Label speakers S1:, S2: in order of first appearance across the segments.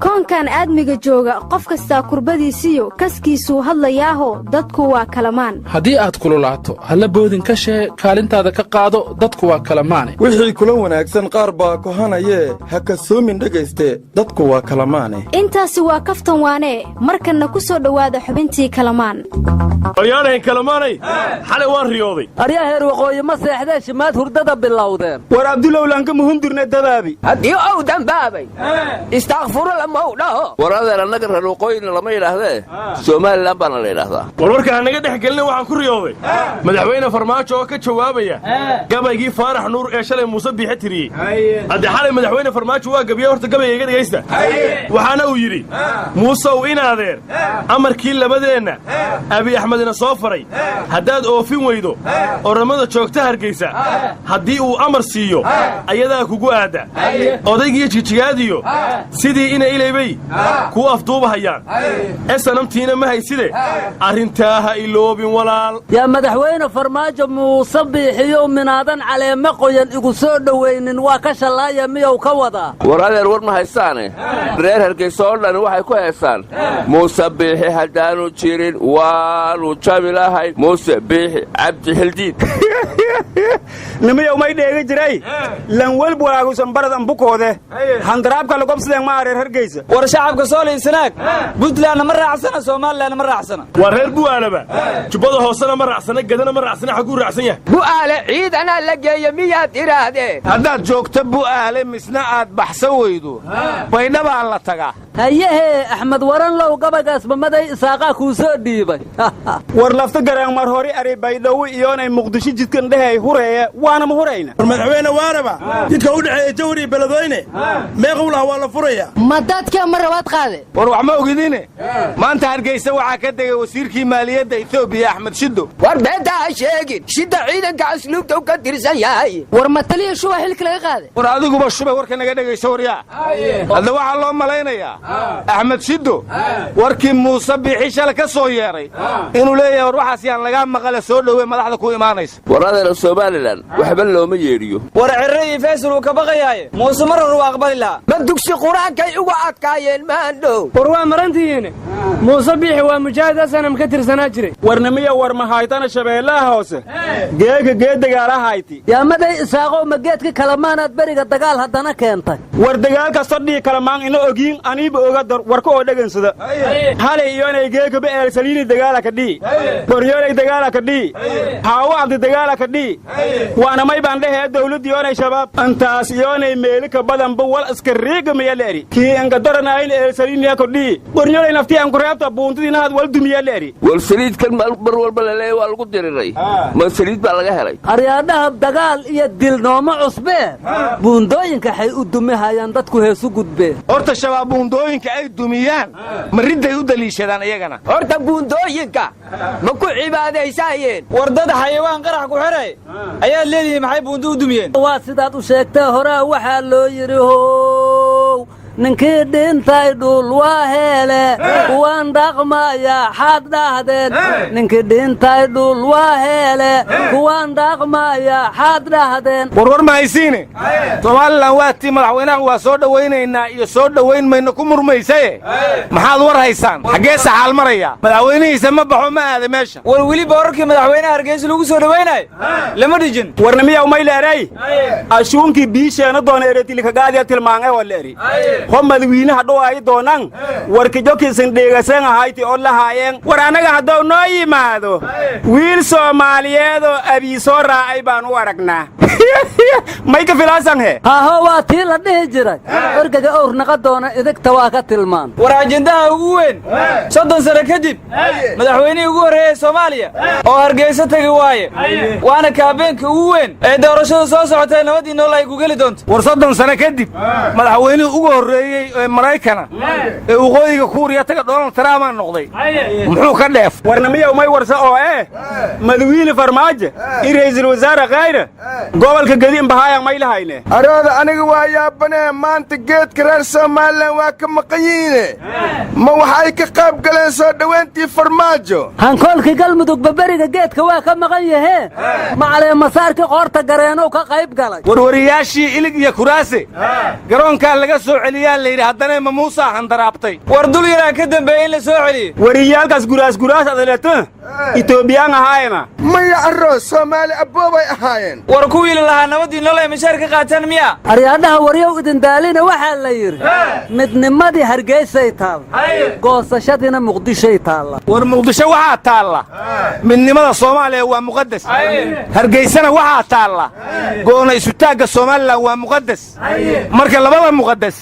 S1: Koonkan aadmiga jooga, qof kastaa kurbadiisiyo kaskiisuu hadlayaaho, dadku waa kalamaan.
S2: Haddii aad kululaato, halla boodin ka shee, kaalintaada ka qaado, dadku waa kalamaane.
S3: Wixii kula wanaagsan qaar baa kohanayee, ha kasoomin dhegayste, dadku waa kalamaane.
S1: Intaasi waa kaftan waanee. Markanna ku soo dhowaada xubintii Kalamaan.
S4: Waryaanahayn kalamaanay, xalay waan riyooday.
S5: Aryaa heer waqooyi ma seexdee? Shimaad hurdada bilowdeen?
S6: War Abdulowlanka muhundurne dabaabi.
S7: Haddii ou dambaabay, istaakfurula mow dhaho.
S8: War adeer, annaga reer waqooyina lama yidhaahdee, Somalilan baana la yidhaahdaa.
S4: War warka hanaga dhex gelina. Waxaan ku riyooday Madaxweyne Farmaajo oo ka jawaabaya gabaygii Faarax Nuur ee shalay Muuse Biixe tiriyey. Haddee xalay Madaxweyne Farmaajo waa gabiye. Horta gabayga iga dhegaysta. Waxaana uu yidhi: "Muusow, inaadeer, amarkii labadeenna Abi Axmedina soo faray haddaad oofin weydo, Oromada joogta Hargaysa haddii uu amar siiyo, ayadaa kugu aadda. Odaygiiyo Jijigaadiyo sidii ina ilaybay kuu afduubahayaan. SNM-tiina ma hayside, arrintaa ha iloobin, walaal."
S5: Yaa madaxweyne Farmaajo Muuse Biixiyow, minaadan caleeme qoyan igu soo dhowaynin, waa ka shallaaya miyou ka wadaa?
S8: War adeer, war ma haystaane, reer Hargaysa oo dhani waxay ku heesaan: "Muuse Biixi haddaanu jirin, waanu jabi lahayn, Muuse Biixi Cabdi Xildiid."
S6: Nimiyow, may dheegi jiray lanwelb walaagusan baradan bukoode handaraabka lagobsadeen ma areer Hargeysa.
S9: War shacabka Soolay Sanaag, Buntlandna ma raacsana, Soomalilandna ma raacsana.
S4: Waa reer Bu'aalaba Jubbada Hoosena ma raacsana, Gedana ma raacsana. Xagguu raacsan yahay?
S7: Bu'aale ciidanaa la geeya miyaad idhaahdeen?
S10: Haddaad joogto Bu'aale misna aad baxsan weydo, Baydhabaa la tagaa.
S5: Hayahee, Axmed Waranlow, gabaygaasba maday Isaaqaa kuu soo dhiibay?
S6: War lafta garaan mar hori ari Baydhawo iyoonay Muqdisho jidkan dhehay hureeye, waana ma hurayna.
S11: War madaxweyne waanaba jidka u dhexeeya Jawri iyo Beledweyne meequu laha waa la furaya.
S12: Ma dadka ma rabaad qaade?
S10: War wax ma ogidine, maanta Hargaysa waxaa ka degay wasiirkii maaliyadda Etoobiya, Axmed Shido.
S7: War beenta ha sheegin. Shida ciidanka asluubta u ka tirsan yahay.
S12: War ma taliya shuba xilka laga qaaday?
S10: War adiguba shubay, warka naga dhegayso. Waryaa, hadda waxaa loo malaynayaa Axmed Shido warkii Muuse Biixi shala ka soo yeedhay inuu leeyahay: "War waxaas yaan lagaa maqale, soo dhowe madaxda ku imaanaysa."
S8: War adeer, Somalilan waxba looma yeedhiyo.
S9: War Cirre iyo Faysal uu ka baqayaaye, Muuse mar hor uu aqbali lahaa.
S7: Ma dugsi qur-aankay uga adkaayeen maandhow?
S13: War waa marantihiine, Muuse Biixi waa mujaahid SNM ka tirsanaa jiray.
S6: Warnimiya, war mahaytana, Shabeellaha Hoose geega gee dagaala hayti.
S5: Yaa maday Isaaqow, ma geedka kalamaanaad beriga dagaal haddana keentay?
S6: War dagaal kastoo dhihi kalamaan ina ogiin, aniiba oga dar warka oo dhegansada. Halay iyonay geekaba Eelsaliini dagaala ka dhihi, Qoryoolay dagaala ka dhihi, Haawo Abdi dagaala ka dhihi. Waana may baan dhehee dawladda iyoonay Shabaab intaas iyoonay meelika badanba wal iska riigamaya leeri. Kii inka daranayn Eelsaliiniya ku dhihi, Qoryoolay naftii aan ku reebta buuntadiinahad wal dumiya leeri.
S8: War saliidkan mar walba laleeya waa lagu diriray, ma saliid baa laga helay?
S5: Aryaadhaha, dagaal iyo dil nooma cusbee, buundooyinka xay u dumihayaan dadku heesu gudbeen?
S10: Horta Shabaab buundooyinka ay dumiyaan ma ridday u daliishadaan iyagana?
S7: Horta buundooyinka ma ku cibaadaysaayeen?
S9: War dad xayawaan qarax ku xidhay ayaad leedihiin, maxay buundo u dumiyeen?
S5: Waa sidaad u sheegtee. Horaa waxaa loo yidhi: "How ninkii dhintay dhul waa heele, waan dhaqmayaa." Xaad dhahdeen? Ninkii dhintay dhul waa heele, kuwaan dhaqmayaa, xaad dhahdeen?
S10: War war ma haysiine, Somalilan waa tii madaxweynahan waa soo dhowaynaynaa iyo soo dhowayn mayno ku murmaysaye. Maxaad war haysaan? Xaggee saxaal maraya? Madaxweynihiisa ma baxo, ma aada meesha?
S9: War weli boorarkii madaxweynaha Hargeysa lagu soo dhowaynayo lama dhijin.
S6: Warnimiyaw, may leeray ashuunkii biisheena doona eretilikagaadiya tilmaange oo leeri ho madawiinaha dhowaayi doonan warkijokiisan dheegasan ahayti oo lahaayeen. War annaga hadduu noo yimaado, wiil Soomaaliyeedoo abii soo raacay baan u aragnaa. May ka filaasan he?
S5: Haaho, waa tii la dhihi jiray: "Ergaga owr naqa doona idigta waa ka tilmaan."
S9: War ajendaha ugu weyn 30 sano kadib madaxweynihii ugu horreeyey Soomaaliya oo Hargeysa tegi waaye, waana campaign-ka ugu weyn ee doorashada soo socotee nabadii nool ay ku geli doonto.
S10: War 30 sano kadib madaxweynihii ugu horreeyey ee Maraykana ee Waqooyiga Kuuriya taga Donald Trumpaa noqday. Muxuu ka dheef?
S6: Warnamiyow, may warsa oo madawiine Farmaajo iyo ra'iisul wasaare Khayre. Gobolka Gediin bahaayaan maylahayne.
S14: Arooda, aniga waa yaabanee, maanta geedka reer Somalilan waa ka maqan yihiine, ma waxay ka qayb galeen soo dhowayntii Farmaajo?
S5: Hankoolkii Galmudug baberiga geedka waa ka maqan yahee, macaleemasaarkii Qoorta Gareenow ka qayb galay.
S10: Warwariyaashii Ilig iyo Kuraase garoonkaa laga soo celiyaa la yidhi, haddana ma Muusaa handaraabtay?
S9: War dul yaraa ka dambeeyey in la soo celiyo.
S6: Wariyaalkaas guraas guraas adaleeta Itoobiyaan ahaayena.
S14: Maya arro, Soomaali abboobay ahaayeen.
S9: War kuwii la lahaa nabadii nolol ay mishaar ka qaataan miya?
S5: Aryaadhaha, waryow idin daalina, waxaa la yidhi midnimadii Hargeysay taalla, goosashadiina Muqdishoy taalla.
S10: War Muqdisho waxaa taalla midnimada Soomaaliya waa muqaddas, Hargeysana waxaa taalla go'na isutaagga Somalilan waa muqaddas. Marka labada muqaddas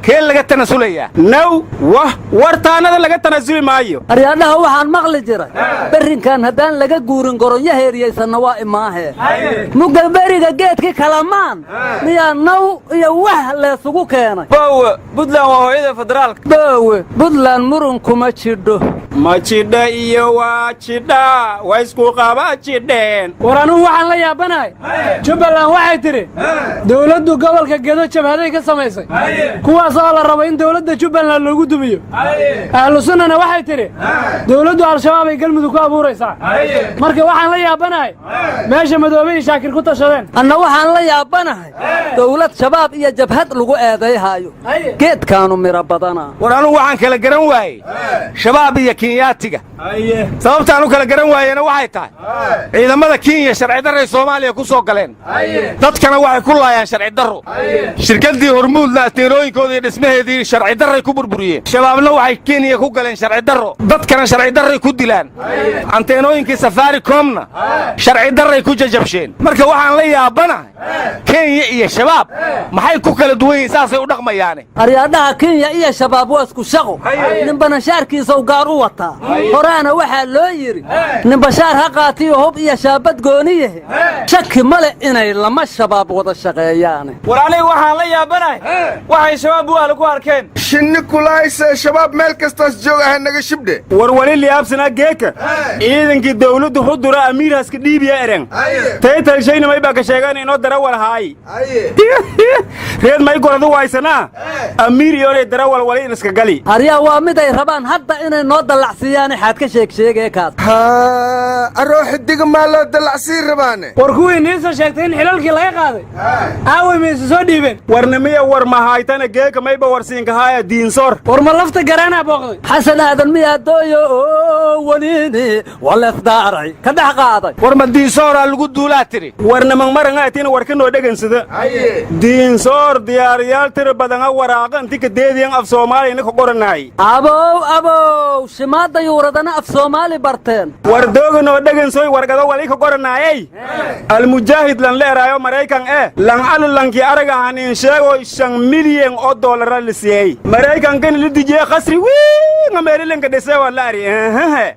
S10: kee laga tanasulayaa?
S6: Naw wah, wartaanada laga tanasuli maayo.
S5: Aryaadhaha, waxaan maqli jiray berrinkan haddaan laga guurin goronyo heeriyaysanna waa imaahee. Mugga beriga geedkii Kalamaan miyaa naw iyo wah leesugu keenay?
S9: Boowe, Buntland waa hooyada federaalka.
S5: Boowe, Buntland murun kuma jidho.
S6: Ma jidha iyo waa jidha, waa isku qaba jidheen.
S13: War anugu waxaan la yaabanahay, Jubbaland waxay tidhi dawladdu gobolka Gedo jabhaday ka samaysay, kuwaas oo la rabo in dawladda Jubbaland loogu dumiyo. Ahlu Sunnana waxay tidhi dawladdu Al-Shabaab ay Galmudug ku abuuraysaa. Marka waxaan la yaabanahay meesha Madoobe iyo Shaakir ku tashadeen.
S5: Anna waxaan la yaabanahay dawlad Shabaab iyo jabhad lagu eedayhaayo. Geedkaanu midho badanaa.
S10: War anugu waxaan kala garan waayey Shabaab iyo Kenyaatiga. Sababtaan u kala garan waayena waxay tahay, ciidamada Kenya sharci darray Soomaaliya ku soo galeen, dadkana waxay ku laayaan sharci darro. Shirkaddii Hormuudna anteenooyinkooda iyo dhismaheedii sharci darray ku burburiyeen. Shabaabna waxay Kenya ku galeen sharci darro, dadkana sharci darray ku dilaan, anteenooyinkii Safaricomna sharci darray ku jajabsheen. Marka waxaan la yaabanahay, Kenya iyo Shabaab maxay ku kala duwan yihiin? Saasay u dhaqmayaane.
S5: Aryaadhaha, Kenya iyo Shabaab waa isku shaqo, ninbana shaarkiisau gaar u wataa. Horaana waxaa loo yidhi ninba shaar ha qaatiyo hub iyo shaabad gooniyahe, shaki ma leh inay lama Shabaab wada shaqeeyaane.
S9: War aniga waxaan la yaabanahay waxay Shabaab Bu'aale ku arkeen.
S14: Shinni kulaayse, Shabaab meel kastaas joog aha, naga shibdhe.
S6: War wali liyaabsanaa, geeka ciidankii dawladdu Xudura amiirhaska dhiibiya eren taytalshayna may baa ka sheegaan inoo darawal haay. Reed may goradu waysanaa amiir iyoonay darawal wali in iska gali.
S5: Aryaa, waa mid ay rabaan hadda inay noo dallacsiiyaane, xaad ka sheegsheegee kaas?
S14: Haa, aroo, xidiga maa loo dallacsiin rabaane?
S13: War kuwii Niisa sheegtay in xilalkii laga qaaday aaway, mayse soo dhiibeen?
S6: Warnimiya, war mahaytana, geeka mayba warsiinkahaaya Diinsoor.
S13: War ma Lafta Garaanaa booqday?
S5: Xasan Aadan miyaa dooyo oo waniini waleesdaaray ka dhex qaaday?
S10: War ma Diinsooraa lagu duulaa tiri?
S6: Warnamang marangaatina, warka noo dhegansada. Diinsoor diyaariyaal tira badanga waraaqa inti ka deediyan af Soomaaliyana ka qoranaay.
S5: Abow abow, shimaadda yuuradana af Soomaali barteen.
S6: War dooga noo dhegansoy, wargado wali ka qoranaayey Almujaahid lan leeraayo Maraykan lan ali lankii araga hanin sheego 5 milyan oo doolara la siiyey. Maraykankan la dijiye khasri wiinga meelilanka dhise waa la ari.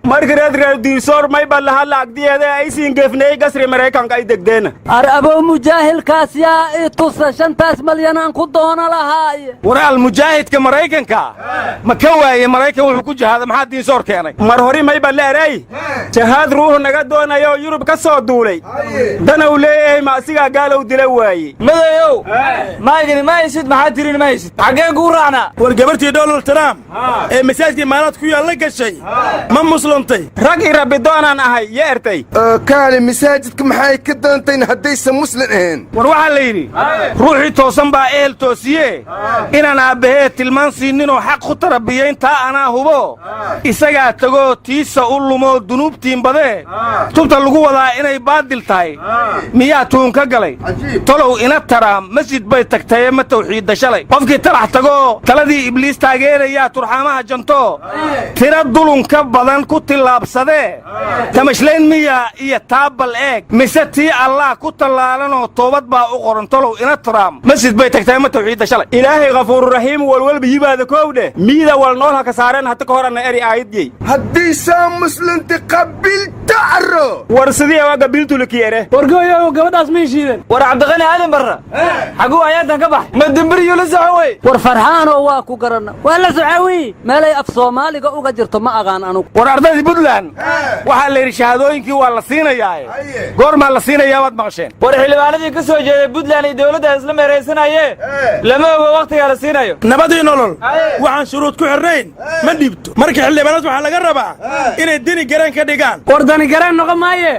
S6: Marka reed reer Diinsoor mayba laha lacagdiyeeda ay siin gefney gasri Maraykanka ay degdeena.
S5: Ar abow, mujaahilkaas yaa i tusa, 5taas malyanaan ku doona lahaaye.
S10: War Almujaahidka Maraykanka ma ka waaye Maraykan wuxuu ku jihaada? Maxaa Diinsoor keenay?
S6: Mar hori mayba la eray jahaad ruuxu naga doonayo Yurub ka soo duulay, dana uu leeyahay, ma asigaa gaalow dila waaye.
S9: Madayow, maygani ma haysid, maxaa tirin ma haysid, xaggeen kuu raacnaa?
S11: War gabartii Donald Trump ee masaajkii maalaad ku yaalla gashay ma muslimtay?
S6: Rag i rabbi doonaan ahay yo ertay.
S14: Kaali, masaajidka maxay ka doontayn haddaysan muslim ahayn?
S10: War waxaa la yidhi ruuxii toosan baa ehel toosiye, inaan aabbahee tilmaan siininoo xaq ku tarabiyayn taa anaa hubo. Isagaa tegoo tiisa u lumoo dunuubtiin badee, tubta lagu wadaa inay baadil tahay miyaa tuun ka galay? Tolow ina taraa masjid bay tagtaye ma tawxiidda shalay? Qofkii talax tagoo taladii Ibliis taageerayaa turxaamaha jantoo tira dulun ka badan ku tillaabsadee, tamashlayn miyaa iyo taabal eeg, mise tii Allah ku tallaalanoo toobad baa u qoran? Tolow ina taraam masjid bay tagtaye ma tawxiidda shalay?
S6: Ilaahay Kafuururaxiim walwalba yibaada koowdheh, miida wal nool ha ka saareen hata ka hor anna eri aayadyey.
S14: Haddii saa muslimti qabiilta arro.
S6: War sidii waa gabiiltuliki ere.
S13: Wargooyow, gabadhaas may shiideen?
S9: War Cabdiqani Aadan Barra xaguu ayaantan ka baxay? Ma dembiriyuu la soco wey?
S5: War Farxaanoo, waa ku garanna, waa la socowi meelay af. Soomaaliga uga jirto ma aqaan anugu.
S10: War ardaydii Puntland waxaa la yidhi shahaadooyinkii waa la siinayaae, goormaa la siinayaa waad maqasheen?
S9: War xildhibaanadii ka soo jeeday Puntland iyo dowladda isla meeraysanayee, lama ogo wakhtigaa la siinayo.
S11: Nabadii Nolol waxaan shuruud ku xidhnayn ma dhiibto. Marka xildhibaanad waxaa laga rabaa inay Deni gareen ka dhigaan.
S13: War Dani gareen noqon maaye,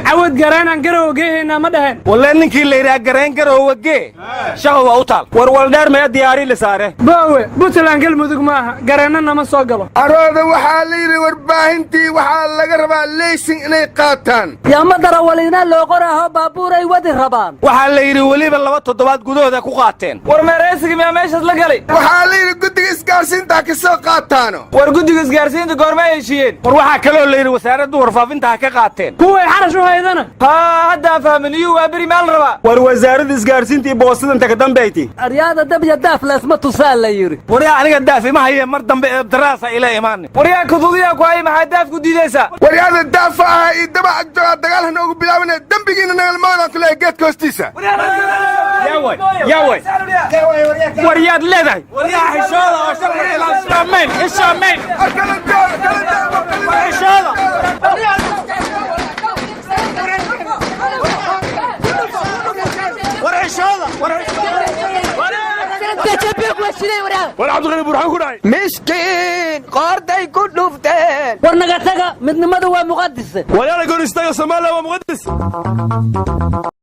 S13: Cawad gareenaan Garowe geehaynaa ma dhaheen?
S10: Walle ninkii la yidhaha gareen Garoowe gee, shaqa waa u taal.
S6: War waldheer maya diyaari la saare.
S13: Boowe, Puntland Galmudug ma aha, gareenna nama soo galo.
S14: Arooda, waxaa la yidhi warbaahintii waxaa laga rabaa leysin inay qaataan.
S5: Yaa ma darawaliinaa loo qoraaho baabuuray wadi rabaan?
S10: Waxaa la yidhi weliba 2 toddobaad gudahooda ku qaateen.
S9: War meeraysiga miyaa meeshaas la galay?
S14: Waxaa la yidhi guddiga isgaarsiinta ha ka soo qaataano.
S9: War guddiga isgaarsiinta goorma ay heshiiyeen?
S10: War waxaa kaloo la yidhi wasaaradda warfaafinta ha ka qaateen.
S13: Kuway xarash u haydana.
S9: Haa, haddaan fahmin, iyuu waa beri maal rabaa.
S6: War wasaaradda isgaarsiinta iyo boostada inta ka dambayti.
S5: Aryaada, dabya daaf leesma tusaa la yidhi.
S10: Waryaa, aniga daaf ima haye, mar dambe eebdaraasa ila imaanin.
S9: Waryaa, kududiyaa ku hay, maxaa daaf ku diidaysaa?
S14: Waryaada, daafa aha iyo daba agjoogaa dagaal hana ugu bilaabana, dembigiina nagalmaadaan ku leeyahay geedka hoostiisa.
S6: Yaaway, war yaad leedahay? Xishooda oo sharciga xishoomayn, xishooda. War xishooda.
S4: War Cabdiqani Burxaan ku dhacay.
S7: Miskiin qoortay ku dhufteen.
S5: War naga taga, midnimadu waa muqadise.
S4: Waryaala, goor istaga, Soomaaliya waa muqadis.